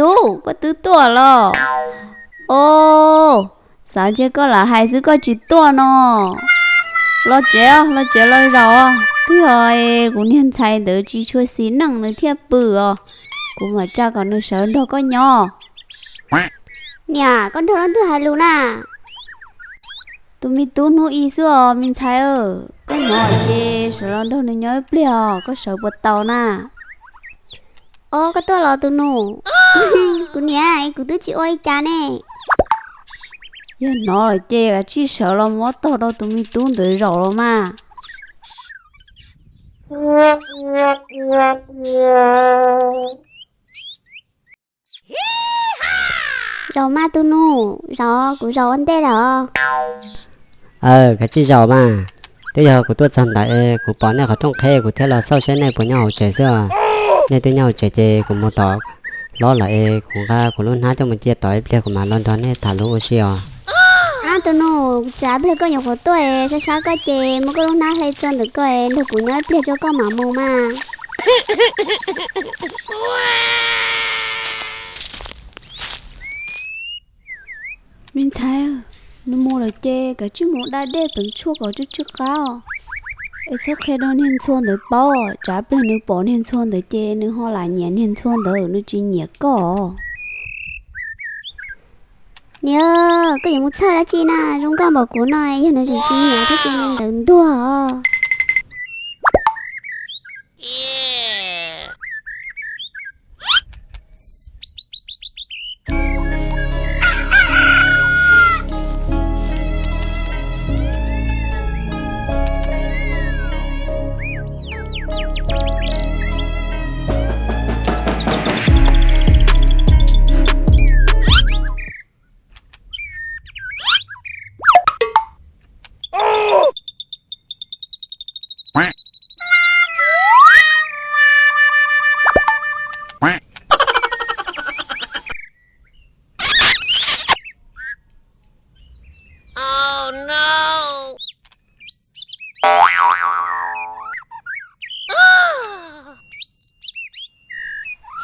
Tub, koj twb tuaj los? Os, xav ntshe koj lam hais xwb koj tsis tuaj no. Los tsev, los tsev los zaum. Twb yog kuv niag ntxhais ntawd tsis tshua xis neej nws thiaj pw os. Kuv mam tsa kom nws sawv nrog koj nyob. Niam, koj nrog leej twg hais lus na? Tus me tub hnub i xwb os me ntxhais. Koj hnov ces sawv los nrog nws nyob ib pliag os, koj sawv puas tau na? Os, koj tuaj los tus nus? Kuv niam, kuv twb tsis ua li cas ne. Yog hnov lawm ces kav tsij sawv los muab tog rau tus me tub ntawd zaum los mas. Zaum mas tus nus, zaum, kuv zaum ua ntej lawm. Aw, kav tsij zaum mas. Twb yog kuv tuaj txog ntawd es kuv pom nej qhov rooj qheb kuv thiaj los xauj saib nej puas nyob hauv tsev xwb os. Nej twb nyob hauv tsev ces kuv mus tom hlob lawm es kuv nqa kuv lub hnab coj mus cia tod ib pliag kuv mam los nrog nej tham lus ua si os. Ab tus nus, kuv tsam pliag koj nyuam qhuav tuaj es sab sab koj ces muab koj lub hnab hle tso ntawm koj es nrog kuv nyob ib pliag tso koj mam mus mas. Me ntxhais, nws mus lawm ces kav tsij mus da dej peev tshuaj kom tsw tsw qab os. Es txhob qhia rau niag ntxhua ntawd paub, tsam pliag nws pom niag ntxhua ntawd ces nws ho lam nyiam niag ntxhua ntawd, nws tsis nyiam koj. Niam, koj yuav mus txhawj dab tsi na, zoo nkauj npaum kuv no yog nws tseem tsis nyiam thiab ces nws ntawd ntuag os.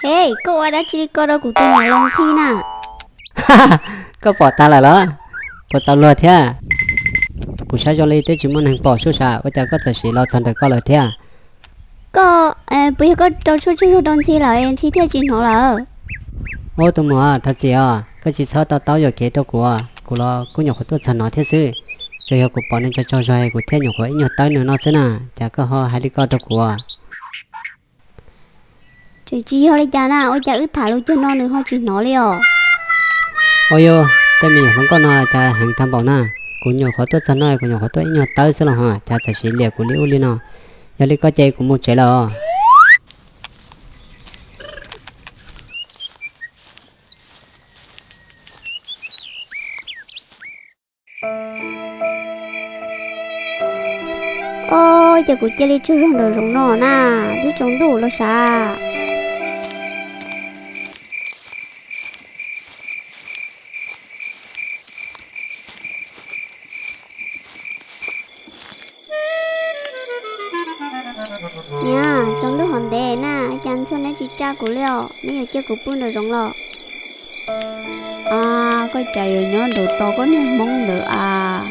Hej, koj ua dab tsi li ko rau kuv tus niam laus Ntxhi na? Koj pom tag lawm los? Puas txaus luag thiab? Kuv saib zoo li twb tsis muaj neeg pom sub sam, ua cas koj txawm sim los txog ntawm koj lawm thiab? Koj, puas yog koj rau tshuaj tsaug zog rau Ntxhi lawm Ntxhi thiaj tsis hnov lawm? Ub, tus muam, thov txim os, koj tsis txhob to taub yuam kev rau kuv, kuv los kuj nyuam qhuav tuaj txog no thiab xwb. Tsuas yog kuv pom nws tsaug tsaug zog kuv thiaj nyuam qhuav ib nyuag tawb nws no xwb na, cas koj ho hais li ko rau kuv? Tseem tsis yog li cas na, ua cas wb tham lus cuag no nws ho tsis hnov li os? Ua yus, tej me nyuam hluas nkauj no cas heev tag npaum na. Kuv nyuam qhuav tuaj txog no kuv nyuam qhuav tuaj ib nyuag tawb xwb los ho cas txawm sim liam kuv li ub li no. Yog li ko ces kuv mus tsev lawm os. Ob, ces kuv cia li tsaug zog nraum zoov no na, twb tsaus ntuj los sav. Niam, tsaus ntuj hov ntev na, cas Ntxhua neb tsis tsa kuv li os, neb yuav cia kuv pw nraum zoov los? A, koj cas yuav nyob nraum tos koj niag hmoob ntawd as?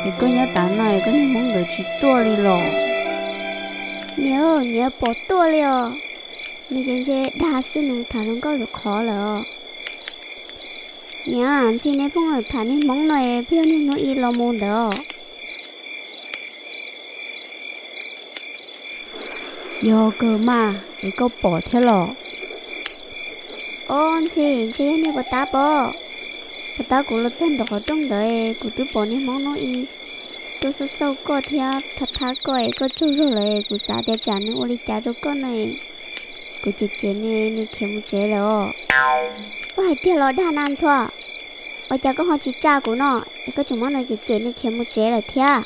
Es koj nyob tav no es koj niag hmoob ntawd tsis tuaj li los? Niam, niam pom tuaj li os. Nws ces ntshe dag xwb, nws tham hluas nkauj lwm qhov lawm os. Niam, Ntxhi neb phooj ywg tham niag hmoob no es pheej yog niag hnub i los mus ntawd os. Yog kawg mas, es koj pom thiab los? Ob, Ntxhi, ntshe yog niag puas tab pom. Puas tab kuv los txog nraum qhov rooj ntawd, kuv twb pom niag hmoob hnub i tuaj xauj xauj koj thiab thab thab koj es koj tsaug zog lawm, kuv xav tias tsam nws ua li cas rau koj no, kuv cem cem nws, nws khiav mus tsev lawm os. Koj hais tiag los dag na Ntxhua? Ua cas koj ho tsis tsa kuv no, es koj tseem muab nws cem cem nws khiav mus tsev lawm thiab?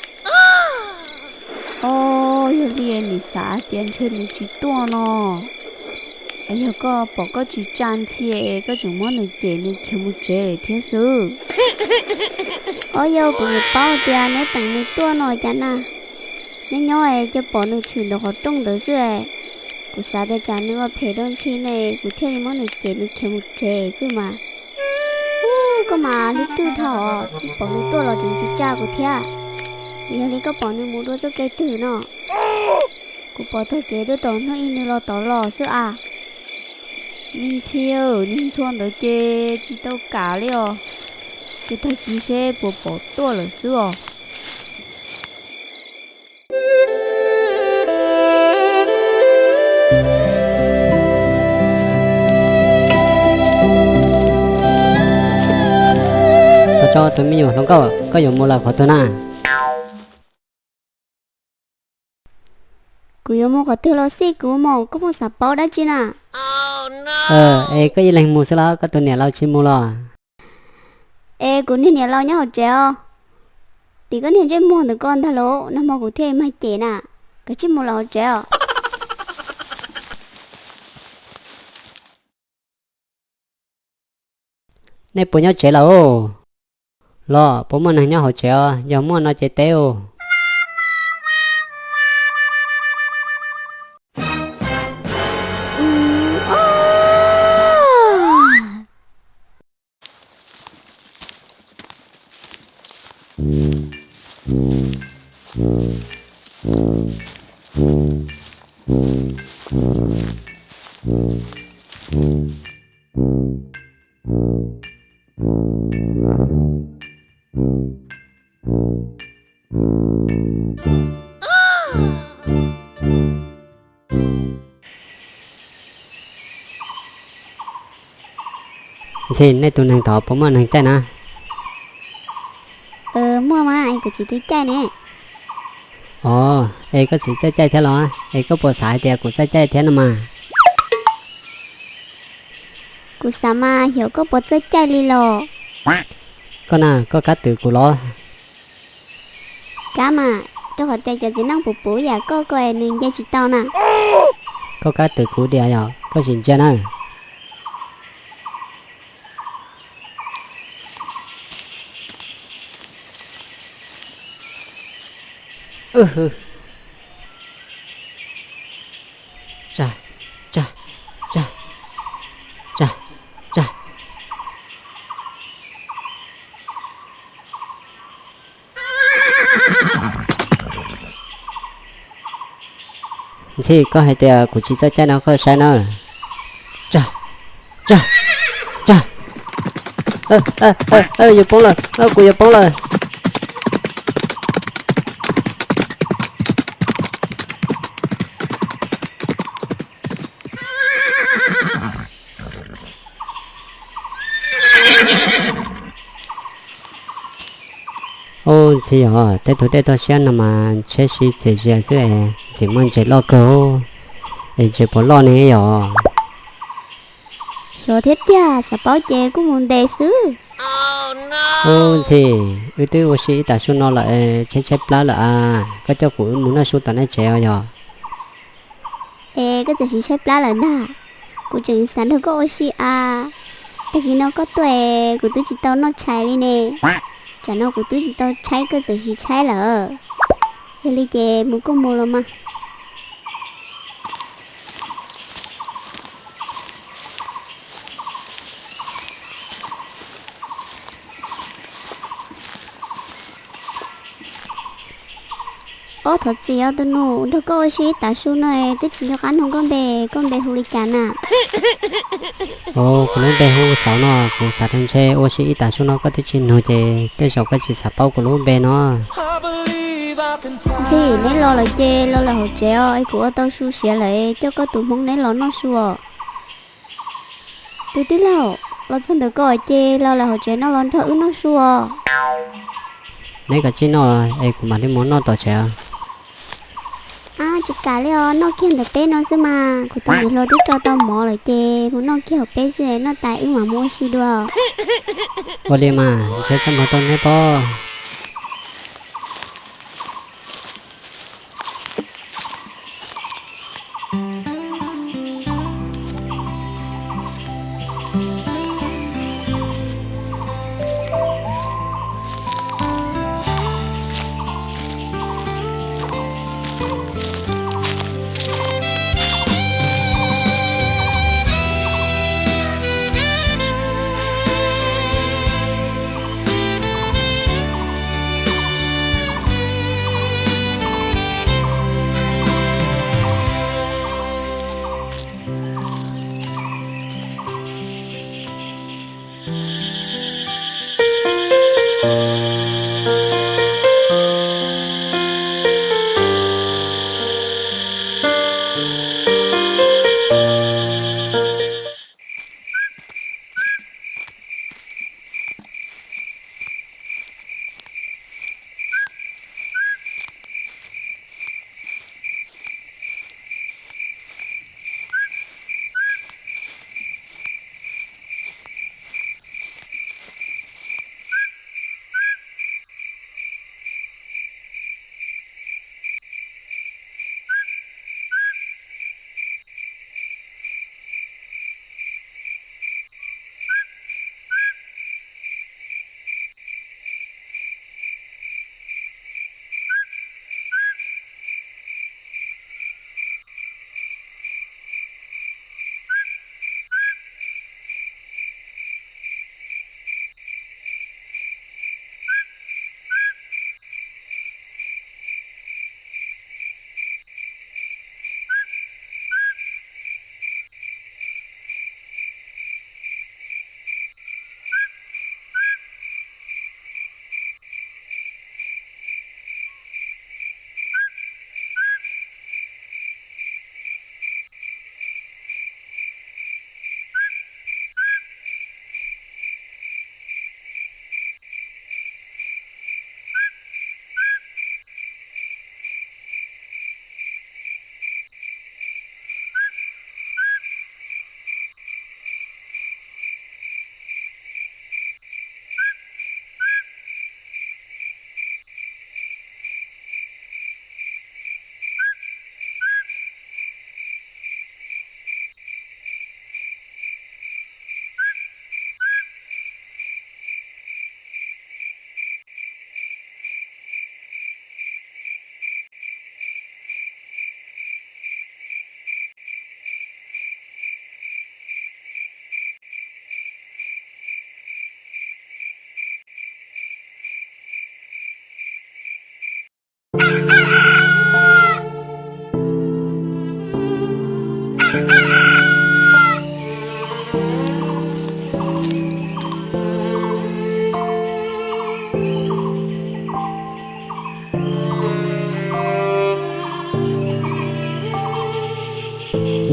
Ob, yog li nim xav tias ntshe nws tsis tuaj no, es yog koj pom koj tsis tsa Ntxhi es koj tseem muab nws cem nws khiav mus tsev lawm thiab xwb. Ob, yog kuv nim paub tias neb teem nws tuaj no cas na, nyob nyob es cia pom nws tshwm nraum qhov rooj ntawd xwb es. Kuv xav tias tsam nws ua phem rau Ntxhi ne, kuv thiaj li muab nws cem nws khiav mus tsev xwb mas. Koj mas lub rwj dhau, tsis pom nws tuaj los tseem tsis tsa kuv thiab. Yog li koj pom nws mus dua txoj kev twg no? Kuv pom taug kev tuaj tom hnub ib nws los tod los xwb as. Me Ntxhi, niag ntxhua ntawd ces tsis tau kam li os. Ces tag kis seb puas pom tuaj lawm xwb os. Ua tsaug tus me nyuam hluas nkauj, koj yuav mus lawm qhov twg na? Kuv yuav mus qhov twg los xij kuv mus, koj puas xav paub dab tsi na? Es koj ib leeg mus xwb los koj tus niam laus tsis mus los? Es kuv niag niam laus nyob hauv tsev os. Tim koj niag ntsej muag ntawm koj ntag lauj, nag hmo kuv thiaj mag cem na. Kav tsij mus lawm hauv tsev os. Nej puas nyob tsev lawm? Los puas muaj neeg nyob hauv tsev os? Yog muaj no ces teb os. Ntxhi, nej tus neeg tod puas muaj neeg caij na? Muaj mas, es kuv txiv twb caij ne. Os, es koj txiv txawj caij thiab los? Es koj puas xav hais tias kuv txawj caij thiab no mas? Kuv xav mas xyov koj puas txawj caij li los. Koj na, koj kab twm kuv los? Kab mas, rau qhov tias cov txiv neej puv puv yam koj ko es nws nce tsis tau na. Koj kab twm kuv diam yog koj sim ntsia na. Tsag, tsag, tsag, tsag, tsag. Ntxhi, koj hais tias kuv tsis txawj caij no koj saib na. Tsag, tsag, tsag. Yuav poob lawm, kuv yuav poob lawm. Ub, Ntxhi os, tej tug dej toj siab no mas tsheb sib txias zias xwb es ntxim muaj ntses loj kawg, es ntses puas loj ne yom? Xyov thiab tiag, xav paub ces kuj mus ntes xwb. Ub, Ntxhi, wb twb ua si ib tag su no lawm, tshaib tshaib plab lawm a, koj coj kuv wb mus noj su tom nej tsev os yog? Es koj txawm siv tshaib plab lawm ntag, kuv tseem xav nrog koj ua si a. Tag kis no koj tuaj es kuv twb tsis tau noj tshais li ne, tsam no kuv twb tsis tau tshaib koj txawm siv tshaib lawm. Yog li ces mus kuj mus los mas. Ob, thov txim os tus nus, nrog koj ua si ib tag su no twb tsis nco qab nug koj npe, koj npe hu li cas na? Kuv lub npe hu Xauv no, kuv xav tias ntshe ua si ib tag su no koj twb tsis nug ces tej zaum koj tsis xav paub kuv lub npe no. Ntxhi, neb los lawm ces los lawm hauv tsev os, es kuv ua tau su siav lawm, coj koj tus hmoob neb los noj su os. Tus tij laug, los txog ntawm ko ces los lawm hauv tsev no los nrog wb noj su os. Neb kav tsij noj es kuv mam li mus noj tom tsev. Ab, tsis kam li os, noj kiag ntawm peb no xwb mas, kuv tus niam hluas twb rau tau mov lawm ces mus noj kiag hauv peb xwb, noj tas wb mam mus ua si dua. Ua li mas, ntshe txaj muag tau neb pob.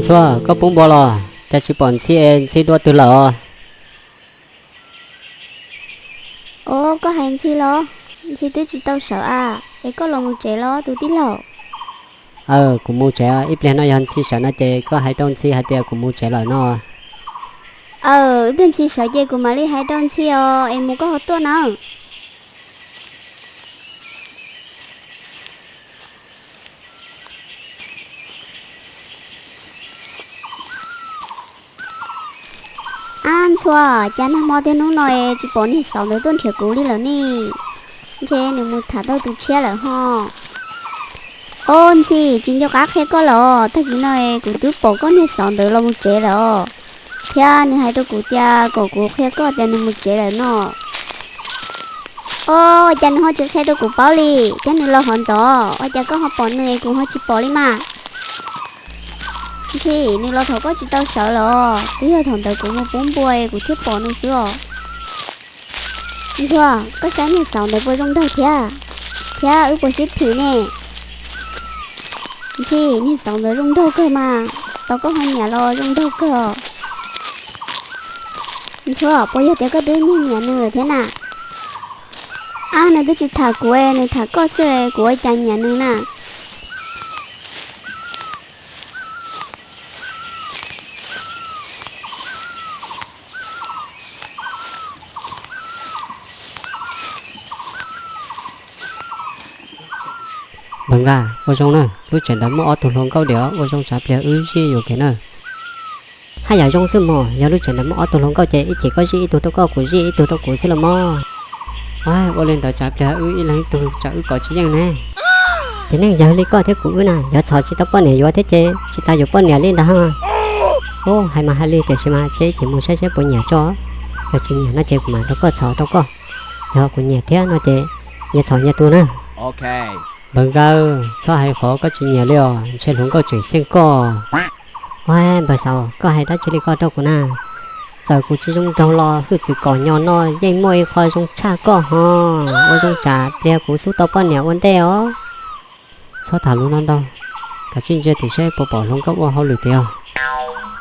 Tuag, koj pub npua los cas tsis pom Ntxhi es Ntxhi dua twg lawm os? Os, koj hais Ntxhi los? Ntxhi twb tsis tau sawv a, es koj los mus tsev los tus tij laug? Aw, kuv mus tsev, ib pliag no yog Ntxhi sawv no ces koj hais rau Ntxhi hais tias kuv mus tsev lawm no. Aw, ib pliag Ntxhi sawv ces kuv mam li hais rau Ntxhi os, es mus koj ho tuaj nawb. Ab Ntxhuav, cas nag hmo tiag hnub no es tsis pom niag xauv ntawd tuaj nrhiav kuv li lawm ne? Ntshe nws mus tham tau tus tshiab lawm ho. Os Ntxhi, tsis nco qab qhia koj los, tag kis no es kuv twb pom koj niag xauv ntawd los mus tsev lawm os. Thiab nws hais rau kuv tias kom kuv qhia koj tias nws mus tsev lawm no. Os, cas nws ho tsis qhia rau kuv paub li, thiab nws los hov ntxov, ua cas koj ho pom nws es kuv ho tsis pom li mas? Ntxhi, nws los thaum koj tsis tau sawv los, twb yog thaum ntawd kuv mus pub npua es kuv thiaj pom nws xwb os. Ntxhuav, koj saib niag xauv ntawd puas zoo nraug thiab, thiab wb puas sib phim ne? Ntxhi, niag xauv ntawd zoo nraug kawg mas, tau koj ho nyiam los zoo nraug kawg os. Ntxhuav, puas yog tias koj twb nyiag nyiam nws lawm thiab na? Ab, nws twb tsis tham kuv, nws tham koj xwb, kuv ua cas nyiam nws na? Npawg Nkaj, ua zoo na, lub tsev ntawd muaj ob tug hluas nkauj diam, ua zoo tsam pliag wb zij yuav kev na. Haj yam zoo xwb mog, yog lub tsev ntawd muaj ob tug hluas nkauj ces ib chim koj zij ib tug rau koj, kuv zij ib tug rau kuv xwb los mog. Ua li ntawd tsam pliag wb ib leeg ib tug tsam wb kov tsis yeej ne. Txiv neej yawg li koj thiab kuv wb na, yuav txhom tsis tau poj niam yuav thiab ces tsis tas yuav poj niam li ntag. Ub, hais mas hais li tiam sis mas ces ib chim mus saib seb puas nyiam tso. Yog tsis nyiam no ces kuv mam rau koj txhom rau koj. Yog kuv nyiam thiab no ces nyias txhom nyias tus na. Npawg Nkaj, txhob hais qhov koj tsis nyiam li os, ntshe hluas nkauj tseem xyeej koj. Ua, npawg Xauv, koj hais dab tsi li ko rau kuv na? Txawm kuv tsis zoo nraug los hwj txwv kom nyo no yeej muaj ib qho zoo tshaj koj ho. Ua zoo tsam pliag kuv xub tau poj niam ua ntej os. Txhob tham lus no ntau, kav tsij ntsia tim seb puas pom hluas nkauj ua hauj lwm tiag.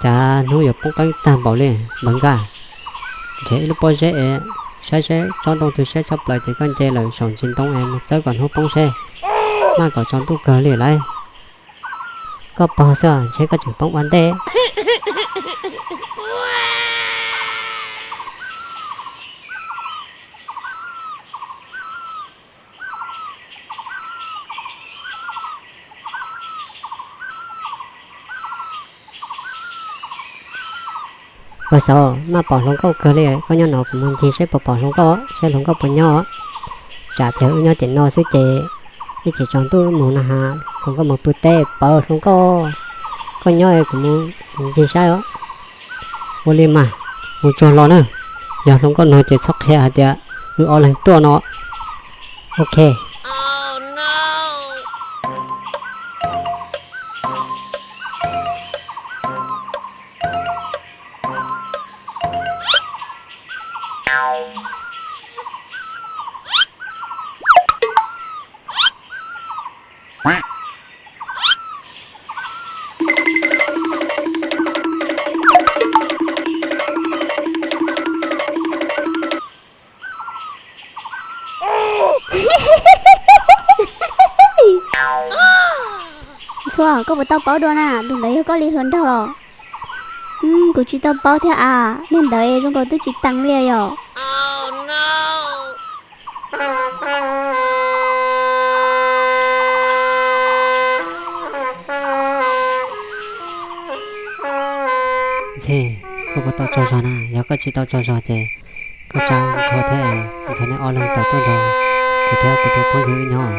Cas hnub yuav poob qeeb tag npaum li, npawg Nkaj. Nrhiav ib lub pob zeb es saib seb tsob ntoo twg siab tshaj plaws ces koj nce lawm saum ntsis ntoo es mus txawb kom hnub poob seb, maj kom tsaus ntuj kawg li lauj. Koj pog xwb ntshe koj tseem poob ua ntej. Npawg Xauv, maj pom hluas nkauj kawg li, koj nyob no kuv mus ncig seb puas pom hluas nkauj, seb hluas nkauj puas nyob. Tsam pliag wb nyob tim no xwb ces ib chim tsaus ntuj mus no ha, hluas nkauj mus pw teb pawv hluas nkauj. Koj nyob kuv mus ncig saib os. Ua li mas, mus tsuag los na, yog hluas nkauj nug ces txhob qhia hais tias wb ob leeg tuaj no. Ok. Ntxhuav, koj puas tau paub dua na, tus ntawd yog koj li hluas nraug los? Kuv tsis tau paub thiab as, niag ntawd zoo nkaus twb tsis teev li yom. Ntxhi, koj puas tau tsaug zog na? Yog koj tsis tau tsaug zog ces koj tsa Ntxhuav thiab Ntxhuav neb ob leeg tawm tuaj nrog kuv thiab kuv tus phooj ywg wb nyob.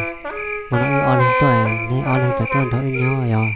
Hmo no wb ob leeg tuaj, neb ob leeg tawm tuaj nrog wb nyob yog.